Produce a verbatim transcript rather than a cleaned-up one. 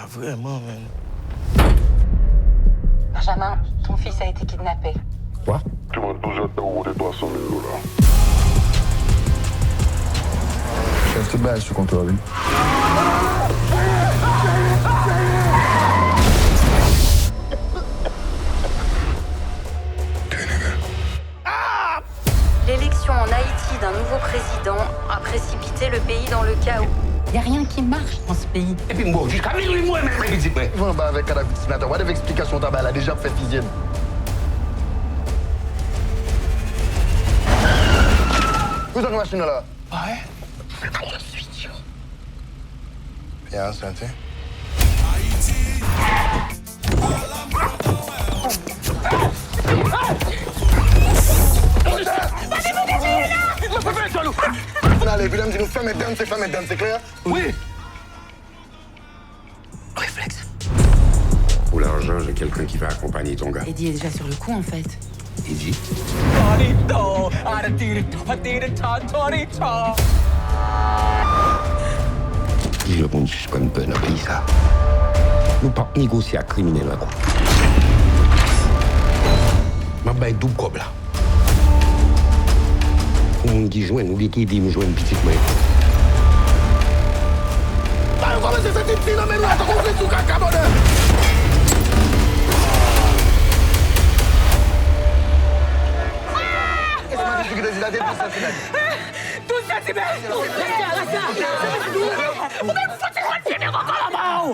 Ah, vrèman, man. Benjamin, ton fils a été kidnappé. Te mande douz èdtan pou pote twa san mil dola. Chèf, tout bagay sou kontwòl, wi. L'élection en Haïti d'un nouveau président a précipité le pays dans le chaos. Il n'y a rien qui marche dans ce pays. Epi m bò jiska minwi m renmen men pitit mwen. Rive anba avèk kadav senatè, whatever eksplikasyon w ta bay la, deja ap fè fizye n. Kote w gen machin nan la? Pè ansent, wi. N ale, epi lè m di nou fèmen dan, se fèmen dan, se klè? Wi. Réflexe. Pour l'argent, j'ai quelqu'un qui va accompagner ton gars. Eddie est déjà sur le coup en fait. Eddie? Torito, aratiri, patiri, ta, torito. Ki jan pou n sispann pè nan peyi sa? Nou p ap negosye ak kriminèl ankò. M ap bay doub kòb la. Pou moun ki jwenn, oubyen ki ede m jwenn pitit mwen. Ba yo kòmanse santi ti nan men nou la, tankou w vle sou kaka, bòdè. Douz santimèt. Douz santimèt. Ou menm fouti kontinye kòkòlò ba w.